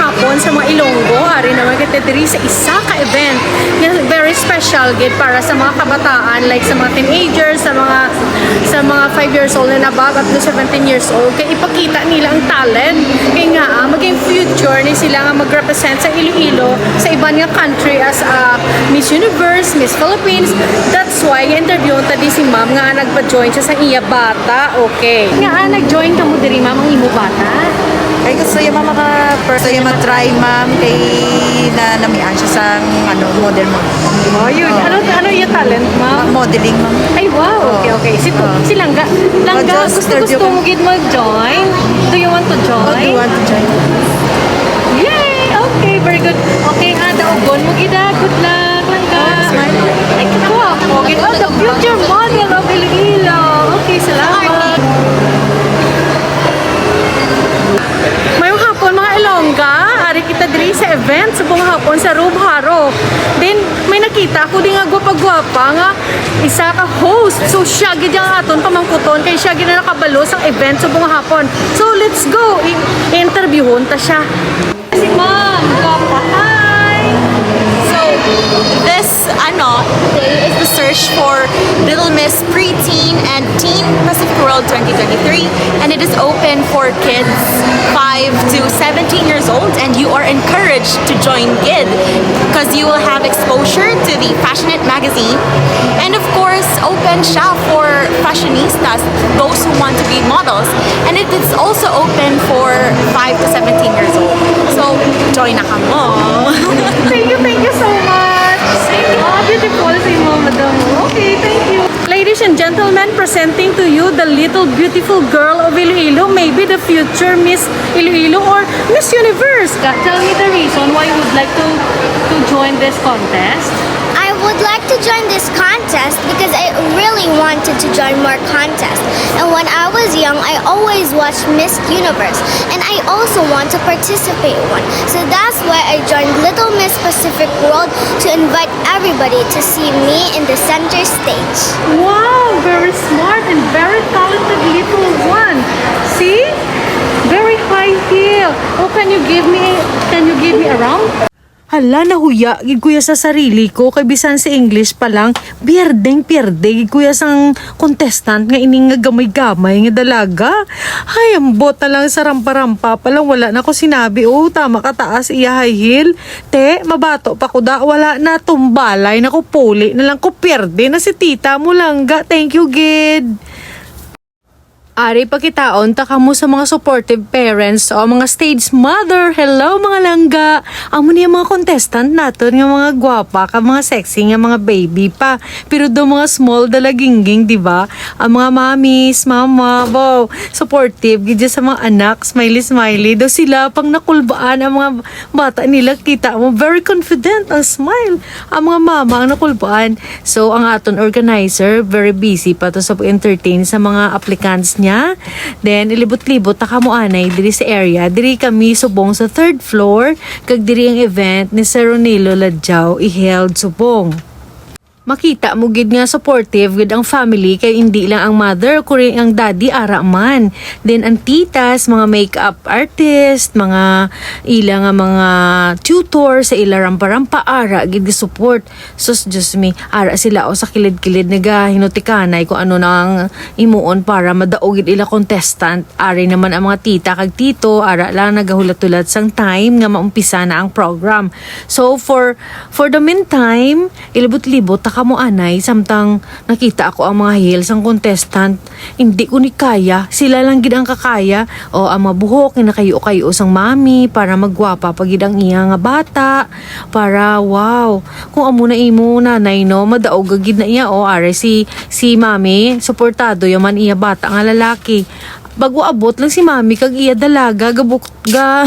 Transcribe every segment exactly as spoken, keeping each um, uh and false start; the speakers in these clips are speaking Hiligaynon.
Hapon sa mga Ilonggo, ari naman kita diri sa isa ka event nga very special gid para sa mga kabataan, like sa mga teenagers, sa mga sa mga five years old and above, up to seventeen years old, kay ipakita nila ang talent. Kay nga, ah, maging future ni sila nga mag-represent sa Iloilo sa iban nga country as, ah, Miss Universe, Miss Philippines. That's why nga interview ta di si ma'am nga nagpa-join siya sa iya bata. Okay. Nga, ah, nag-join ka mo diri, ma'am, ang imo bata? Ay, gusto niya, ma'am, maka-, gusto niya ma-try, ma'am, kay na namian siya sa, ano, model mo. Oh, yun. Oh. Ano, ano yung talent, ma'am? Modeling, ma'am. Ay, wow. Oh. Okay, okay. Si, oh, si Langga. Langga, oh, just gusto, interview gusto ka mo gid mag-join? Do you want to join? Oh, do you want to join? Yay! Okay, very good. Okay, ha, daugon mo gid, ah. Good luck, Langga. Oh, smile. Ay, ito, ah. Okay, oh, the future model of Iloilo. Okay, salamat. Mayong hapon, mga Ilongga. Ari kita diri sa event subong hapon sa Rubharo. Then, may nakita ko di nga gwapa-gwapa nga isa ka host. So, siya gid ang aton pamangkuton kay siya gid ang nakabalo sang event subong hapon. So, let's go. I-, interviewon ta siya. Si Ma'am Gwapa. Hi! So, this, ano, day is the search for Little Miss Preteen and Teen Pacific World twenty twenty-three, and it is open for kids five to seventeen years old, and you are encouraged to join gid because you will have exposure to the Fashionette magazine, and of course, open siya for fashionistas, those who want to be models, and it is also open for five to seventeen years old. So, join na kamo. Thank you, thank you so much. Thank you. Ah, beautiful si mo, madam. Okay, thank you. Ladies and gentlemen, presenting to you the little beautiful girl of Iloilo, maybe the future Miss Iloilo or Miss Universe. Tell me the reason why you would like to, to join this contest. I would like to join this contest because I really wanted to join more contests. And when I was young, I always watched Miss Universe, and I also want to participate one. So that's why I joined Little Miss Pacific World to invite everybody to see me in the center stage. Wow, very smart and very talented little one. See? Very high heel. Oh, can you give me, can you give me a round? Hala, nahuya gid ko ya sa sarili ko, kay bisan sa English pa lang, pierdeng-pierde gid ko ya sang contestant nga ini nga gamay-gamay nga dalaga. Ay, ambot na lang sa rampa-rampa pa lang, wala na ko sinabi, oh, tama ka taas iya high heel. Te, mabato pa ko da, wala na, tumbalay na ko, puli na lang ko, pierde na si tita mo, Langga. Thank you gid. Ari, pakitaon ta kamo sa mga supportive parents o mga stage mother. Hello, mga Langga! Amo ni ang mga contestant naton nga mga gwapa ka, mga sexy nga mga baby pa. Pero do mga small dalagingging, di ba? Ang mga mommies, mama, wow, supportive gid sa mga anak, smiley-smiley. Do sila pang nakulbaan ang mga bata nila, kita mo, very confident ang smile. Ang mga mama ang nakulbaan. So, ang aton organizer, very busy pa to sa pag-entertain sa mga applicants niya. Then, ilibot-libot ta kamo anay diri sa area. Diri kami subong sa third floor, kag diri ang event ni Sir Ronilo Ladjao i-held subong. Makita mo gid nga supportive gid ang family, kay indi lang ang mother, kundi ang daddy ara man. Then, ang titas, mga makeup artist, mga ila nga mga tutor sa ila rampa-rampa, ara gid support. Sus, Diyos mi, ara sila o sa kilid-kilid nagahinutikanay kung ano na ang imuon para madaog gid ila contestant. Ari naman ang mga tita kag tito, ara lang nagahulat-hulat sang time nga maumpisa na ang program. So, for, for the meantime, ilibot-libot ta kamo anay, samtang nakita ako ang mga heel sang contestant. Hindi ko ni kaya, sila lang gid ang kakaya. O, ang mga buhok, ginakayo-kayo sang mami para magwapa pa gid ang iya nga bata. Para, wow, kung amo na imo nanay, no, madaog gid na iya, o, are si, si mami, suportado yaman iya bata nga lalaki. Bago abot lang si mami kag iya dalaga, gabuk-, ga-,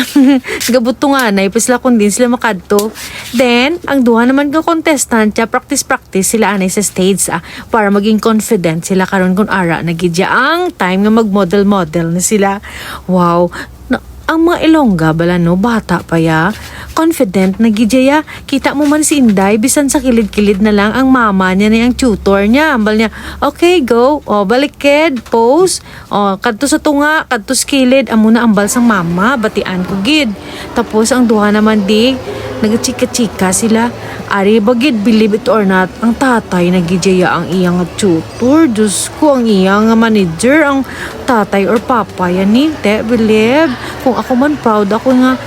gabutunganay pa sila kung din sila makadto. Then, ang duha naman nga contestant, siya, practice-practice sila anay sa stage, ah, para maging confident sila karon kung ara na gid siya ang time nga mag-model-model na sila. Wow, na, ang mga Ilongga bala, no, bata pa ya. confident na gid siya. Kita mo man si Inday, bisan sa kilid-kilid na lang ang mama niya na ang tutor niya. Ambal niya, "Okay, go. O, balikid, pose. O, kadto sa tunga, kadto sa kilid." Amo na ambal sang mama, batian ko gid. Tapos ang duha naman di, nagachika-chika sila. Ari ba gid, believe it or not, ang tatay na gid siya ang iyang tutor. Diyos ko, ang iyang manager, ang tatay or papa yan ni. Te, believe. Kung ako man, proud ako nga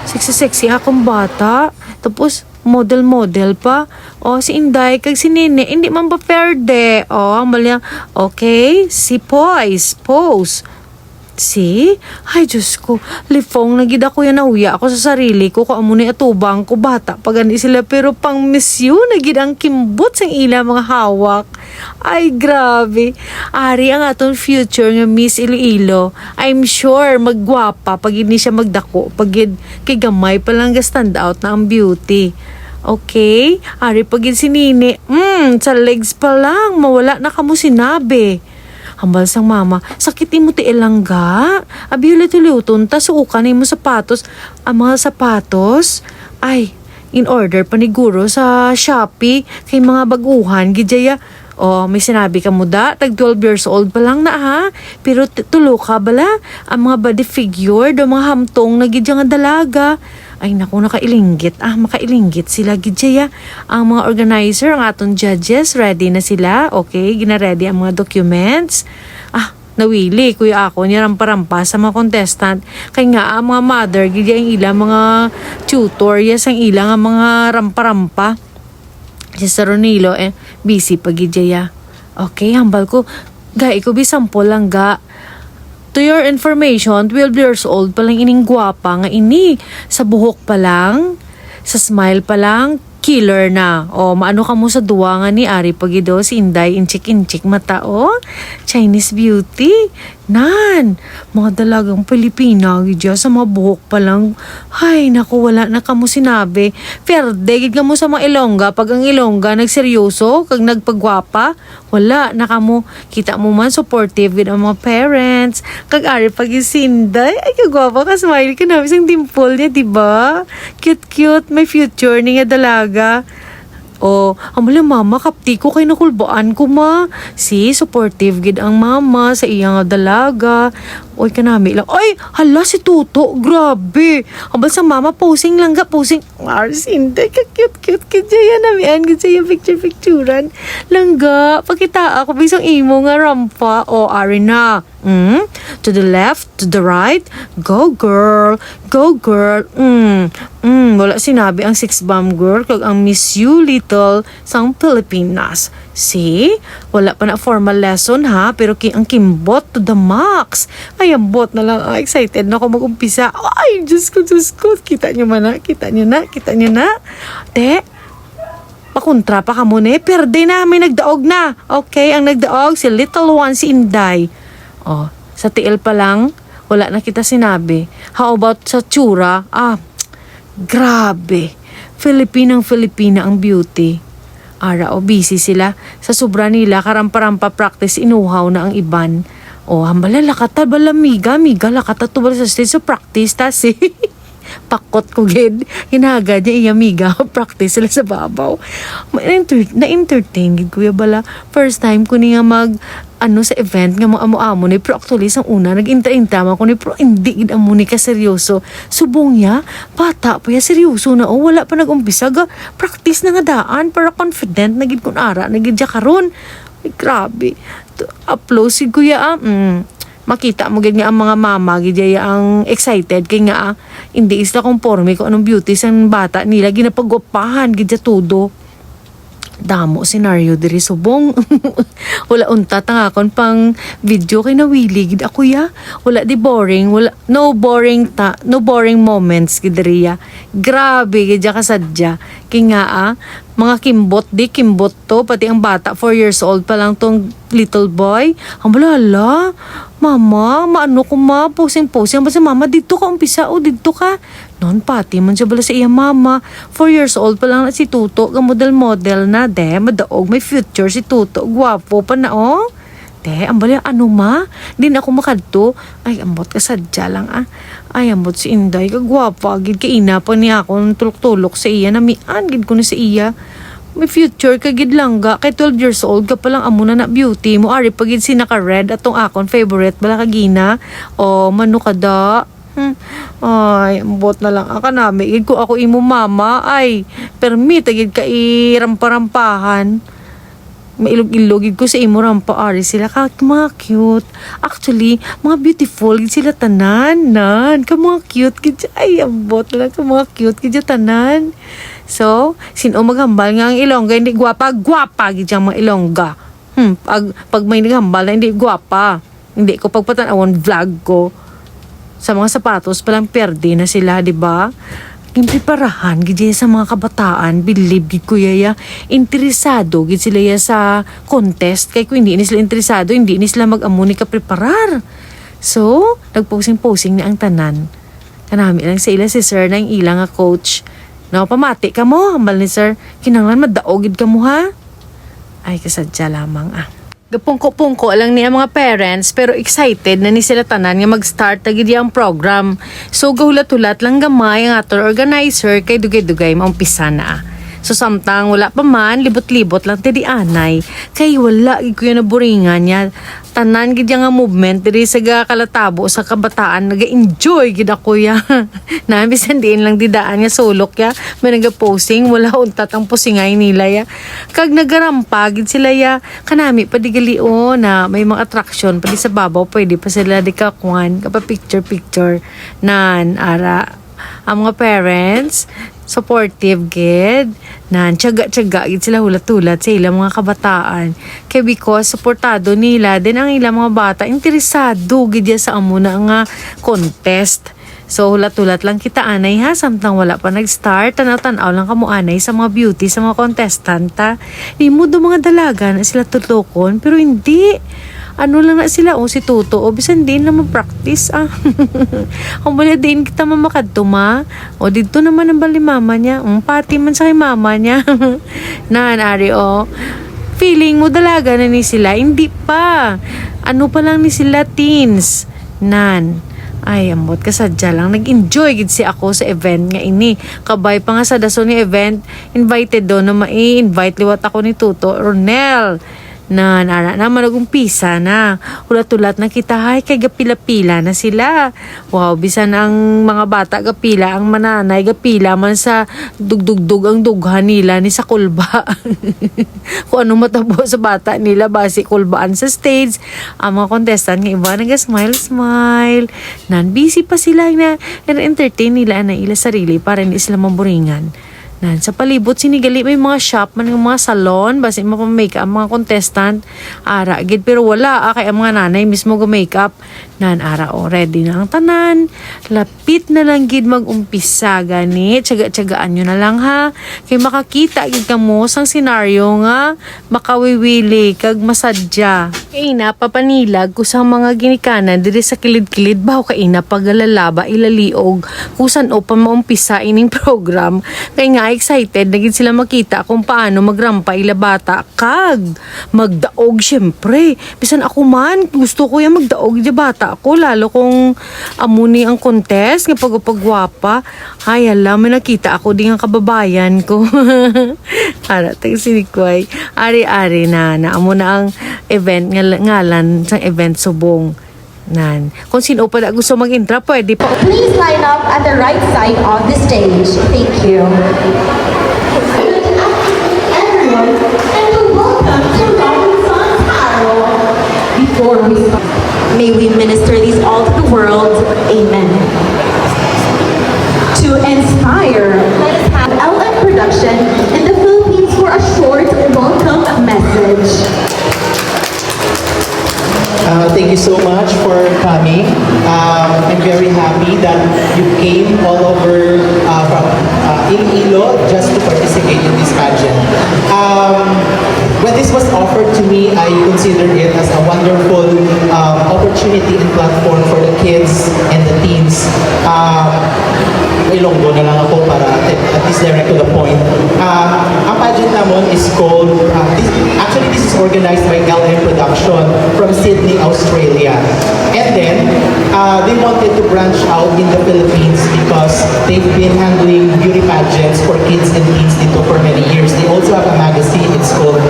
sexy-sexy akong bata. Tapos, model-model pa. O, si Inday kag si Nini, hindi man ba perde? O, ambal niya, "Okay, si poise, pose." Si? Ay, Diyos ko. Lifong na gid ako yan. Nahuya ako sa sarili ko kung amo ni atubang ko. Bata pa gani sila, pero pang Miss U na gid ang kimbot sang ila mga hawak. Ay, grabe. Ari ang aton future nga Miss Iloilo. I'm sure maggwapa pa gid ni siya, magdako pa gid, kay gamay pa lang ga-stand out na ang beauty. Okay? Ari pa gid si Nini. Mm, sa legs pa lang, mawala na kamo sinabi. Hambal sang mama, "Sakit imo tiil lang ga. Abi, hulit-huliuton ta, suokan na imo sapatos." Ang mga sapatos, ay, in order pa ni Guro sa Shopee, kay mga baguhan gid dya. O, may sinabi ka mo da, tag twelve years old pa lang na, ha? Pero t-, tulo ka bala, ang mga body figure, daw mga hamtong na gid dya nga dalaga. Ay, naku, nakailinggit. Ah, makailinggit sila gid dya. Ang mga organizer, ang aton judges, ready na sila. Okay, gina-ready ang mga documents. Ah, nawili, kuya, ako niya rampa-rampa sa mga contestant. Kay nga, ang mga mother, gid ang ila mga tutor, yes, ang ila nga mga rampa-rampa. Si Sir Ronilo, eh, busy pa gid dya. Okay, hambal ko, gai ko, bi, sample lang ga. To your information, twelve years old pa lang ining gwapa nga ini. Sa buhok pa lang, sa smile pa lang, killer na. O, maano kamo sa duwa nga ni ari pa gid, o, si Inday, inchik-inchik mata, o. Chinese beauty. Nan, mga dalagang Pilipina gid dya sa mga buhok pa lang. Ay, naku, wala na kamo sinabi. Perde gid kamo sa mga Ilongga pag ang Ilongga nagseryoso kag nagpagwapa. Wala na kamo. Kita mo man, supportive gid ang mga parents. Kag ari pa gid si Inday. Ay, kagwapa, ka-smile ka na. Isang dimple niya, di ba? Cute-cute. May future ni nga dalaga. O, ambal ang mama, kapti ko kay nakulbaan ko, ma. Si, supportive gid ang mama sa iya nga dalaga. Oy, kanami lang. Ay, hala, si Tuto, grabe. Ambal sa mama, posing lang ga, posing. Mars, hindi ka cute-cute ka dyan. Namian ka dyan, picture-picturan. Langga, pakita ako, bisang imo nga rampa. O, ari na. Mm, to the left, to the right. Go, girl. Go, girl. Mm, mm, wala sinabi ang six bomb girl kag ang Miss U Little sang Pilipinas. See? Wala pa na formal lesson, ha, pero ki-, ang kimbot to the max. Ay, ambot na lang. Ah, excited na ako mag-umpisa. Ay, Diyos ko, Diyos ko. Kita nyo man na, kita nyo na, kita nyo na. Te, pakontra pa kamo ni. Perde na, may nagdaog na. Okay, ang nagdaog, si little one, si Inday. O, sa tiil pa lang, wala na kita sinabi. How about sa tsura? Ah, grabe. Filipinang Filipina ang beauty. Ara, o, busy sila. Sa sobra nila, karampa-rampa practice, inuhaw na ang iban. O, hambala, lakata bala, miga, miga, lakata to bala sa stage. So, practice ta, si. Pakot ko gid. Hinagad niya iya, miga. Practice sila sa babaw. Ma-enter-, na-entertain gid ko ya bala. First time ko ni nga mag, ano, sa event nga mga amo-amo ni. Pero actually, sa una, nag-intra-intra man ko ni. Pero hindi gid amo ni kaseryoso. Subong ya, bata pa ya, seryoso na. O, wala pa nag-umpisa. Ga, practice na nga daan para confident na gid kun ara na gid ya karon. Ay, grabe. To, applause si Kuya, ah. Mm. Makita mo gid nga ang mga mama gid ya ang excited kay nga, ah, hindi sila konforme kung anong beauty sang bata nila, ginapagwapahan gid ya todo. Damo senaryo diri subong. Wala unta tang akon pang video kay nawili gid ako ya. Wala di boring, wala, no boring ta, no boring moments gid diri ya. Grabe gid ya kasadya. Kay nga, ah, mga kimbot di, kimbot to, pati ang bata, four years old pa lang tong little boy. Ang balala, "Mama, maano ko, ma? Posing-posing." Ang si mama, "Didto ka, umpisa, o, didto ka." Non, pati man siya bala sa iya mama. Four years old pa lang na si Tuto, ga model-model na, de, madaog, may future si Tuto, gwapo pa na, o. Eh, ang bali, ano, ma? Din ako makadto. Ay, ambot ka sadya lang, ah. Ay, ambot si Inday, kagwapa gid, kay ina pa ni akon tulok-tulok sa iya, namian gid ko na sa iya. May future ka gid, langga, kay twelve years old ka pa lang, amo na na beauty mo. Ari pa gid si naka-red, atong akon favorite bala kagina. Oh, mano ka da? Hmm. Ay, ambot na lang, ah, kanami gid ko, ako imo mama, ay, permi ta gid ka irampa-rampahan. Mailog-ilog gid ko sa imo rampa, ari sila ka mga cute. Actually, mga beautiful gid sila tanan, nan. Ka mga cute gid siya. Ay, ambot lang, ka mga cute gid siya tanan. So, sino maghambal nga ang Ilongga hindi gwapa? Gwapa gid siya mga Ilongga. Hmm, pag, pag may naghambal na hindi gwapa, hindi ko pagpatan-awon vlog ko. Sa mga sapatos pa lang, perde na sila, di ba? Ginpreparahan gid ya sa mga kabataan, bilib gid ko ya, ya. Interesado gid sila ya sa contest. Kay kung hindi ni sila interesado, hindi ni sila mag-amo ni kapreparar. So, nagposing-posing na ang tanan. Kanami lang sa ila si Sir na ang ila nga coach. No, pamati ka mo, hambal ni Sir. Kinahanglan madaog gid ka mo, ha? Ay, kasadya lamang, ah. Gapungko-pungko lang ni ang mga parents, pero excited na ni sila tanan nga mag-start na gid ang program. So, gahulat-hulat lang gamay ang aton organizer kay dugay-dugay maumpisa na. So, samtang wala pa man, libot-libot lang ti di anay. Kay wala gid ko yung naburingan niya. Tanan gid yang nga movement diri sa ga-, kalatabo sa kabataan, naga-enjoy gid ako ya. Na, bisan diin lang didaan nga sulok ya, may nagaposing, wala untat ang pusingay nila ya. Kag nagarampa gid sila ya. Kanami pa di gali, oh, na may mga attraction pa di sa babaw, pwede pa sila di kakuan, kapa picture-picture. Nan, ara, ang mga parents, supportive gid. Nan, tiyaga-tiyaga gid sila hulat-hulat sa ilang mga kabataan. Kay because supportado nila, din ang ilang mga bata, interesado gid ya sa amo na nga contest. So, hulat-hulat lang kita anay ha, samtang wala pa nag-start, tanaw-tanaw lang kamo anay sa mga beauty, sa mga contestant, ha. Nimo do mga dalaga na sila tutukon, pero hindi. Ano lang na sila, oh, si Toto, oh, bisan din na mag-practice, ah. Ang bala din kita mamakadto, ma. O, dito naman ang bali mama niya. Ang pati man sa kay mama niya. Nan, ari, oh. Feeling mo dalaga na ni sila? Hindi pa. Ano pa lang ni sila, teens. Nan. Ay, ambot ka sadya lang. Nag-enjoy gid si ako sa event nga ini. Kabay pa nga sa dason nga event, invited daw na mai-invite liwat ako ni Toto Ronel. Nan, ara na, manugumpisa na. Hulat-hulat na kita, hay, kay gapila-pila na sila. Wow, bisan ang mga bata gapila, ang mananay gapila man sa dugdugdug ang dughan nila ni sa kulba. Kung ano matabo sa bata nila, basi kulbaan sa stage. Ang mga contestant nga iba naga-smile-smile. Nan, busy pa sila na entertain nila na ila sarili para hindi sila maburingan. Nan, sa palibot sini gali may mga shop man, nga mga salon, basi mapa-makeup ang mga contestant. Ara gid, pero wala, ah, kay ang mga nanay mismo ga-makeup. Nan, ara, oh, ready na ang tanan. Lapit na lang gid mag-umpisa gani. Tiyaga-tiyagaan nyo na lang, ha. Kay makakita gid kamo sang senaryo nga makawiwili kag masadya. Kaina, papanilag ko sa mga ginikanan diri sa kilid-kilid, baho kaina pagalalaba ilaliog kung san-o pa maumpisa ining program. Kay nga excited na gid sila makita kung paano magrampa ila bata kag magdaog, syempre. Bisan ako man, gusto ko yung magdaog di bata ko, lalo kung amo ni ang contest nga pagpagwapa. Ay, hala, may nakita ako di nga kababayan ko. Ara, tag sinikway. Ari-ari na, na amo na ang event nga, ngalan sang event subong. Nan. Kung sino pa na gusto mag-intra, pwede pa. Please line up at the right side of the stage. Thank you. Everyone, and welcome to Robinson Taro. Before we start, may we minister these all to the world. Amen. To inspire, let us have L M Production in the Philippines for a short welcome message. Uh, thank you so much for coming. Um, I'm very happy that you came all over, uh, from, uh, Iloilo just to participate in this pageant. Um, when this was offered to me, I considered it as a wonderful, um, opportunity and platform for the kids and the teens. Um, Ilonggo na lang ako. Para at least direct to the point. Uh, ang pageant namon is called, uh, this, actually this is organized by L M Production from Sydney, Australia. And then, uh, they wanted to branch out in the Philippines because they've been handling beauty pageants for kids and teens dito for many years. They also have a magazine. It's called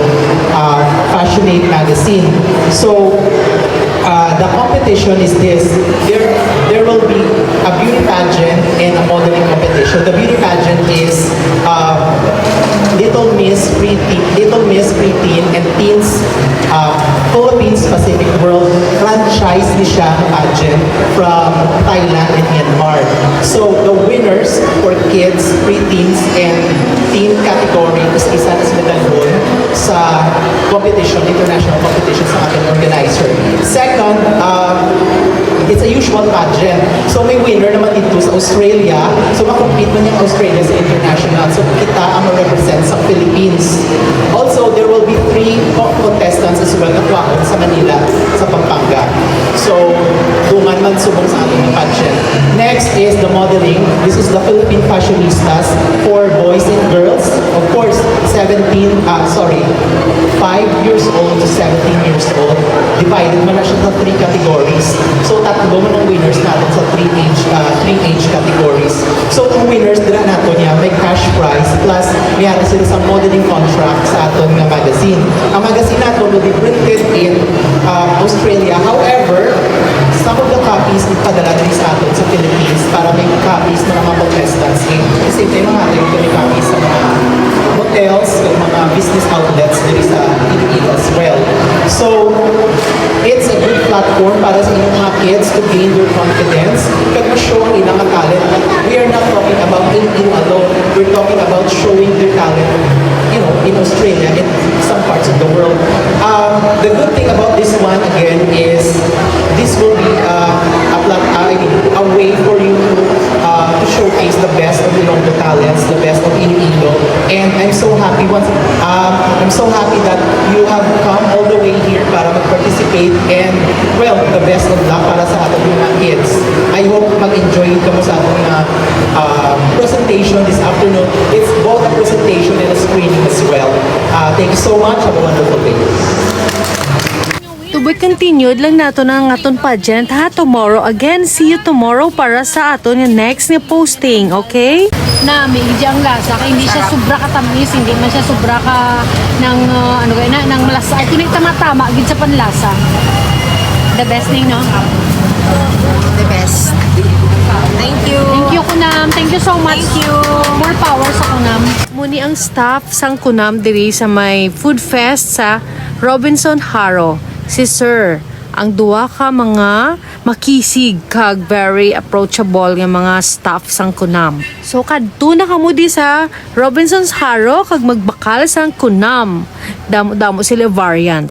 uh, Fashionate Magazine. So, uh, the competition is this. There, there will be a beauty pageant and a modeling competition. The beauty pageant is uh, Little Miss Pretty, Little Miss Preteen and Teens uh, Philippines Pacific World franchise ni siya nga pageant from Thailand and Myanmar. So the winners for kids, preteens, and teen category is isa na sila dalhon sa competition, international competition sa ating organizer. Second, uh, it's a usual pageant. So may winner naman dito sa Australia. So makompete man yung Australia sa international. So kita ang ma-represent sa Philippines. Also, there will be three co- contestants as well na kuhaon sa Manila, sa Pampanga. So, dungan man subong sa ating pageant. Next is the modeling. This is the Philippine Fashionistas for boys and girls. Of course, seventeen, ah, sorry, five years old to seventeen years old. Divided man na siya sa three categories. So, tatlo man ang winners natin sa three age, ah, three age categories. So, ang winners dira nato niya may cash prize plus may ara sila sa modeling contract sa aton nga magazine. Ang magazine nato will be printed in uh, Australia. However, some of the copies ipadala diri sa aton sa Philippines para may copies mga mga contestants. And at the same time, mga ato yung copies sa mga hotels, sa mga business outlets diri sa Iloilo as well. So, it's a good platform para sa inyong mga kids to gain their confidence kag ma-show ang ilang talent. We are not talking about Iloilo alone. We're talking about showing their talent, you know, in Australia and some parts of the world. Um, the good thing about this one, again, is this will be uh, a, plat- uh, I mean, a way for you to, uh, to showcase the best of Ilonggo talents, the best of Iloilo. And I'm so happy once, um, I'm so happy that you have come all the way here para mag-participate. And, well, the best of luck para sa ating mga kids. I hope mag-enjoy kamo sa ating mga uh, presentation this afternoon. It's both a presentation and a screening as well. Uh, thank you so much. Have a wonderful day. To be continued lang nato na ang aton pageant ha tomorrow. Again, see you tomorrow para sa aton nga next nga posting, okay? Na may ang lasa kay hindi siya sobra katamis, hindi man siya sobra ka ng uh, ano kaya na ng malasa. Ay kuning tama-tama gid sa panlasa. The best ning no. The best. Thank you. Thank you Kunam. Thank you so much. Thank you. More power sa Kunam. Muni ang staff sang Kunam diri sa may food fest sa Robinson Haro. Si Sir, ang duha ka mga makisig kag very approachable nga mga staff sang Kunam. So kadto na kamo di sa Robinson's Haro kag magbakal sang Kunam. Damo-damo sila variant.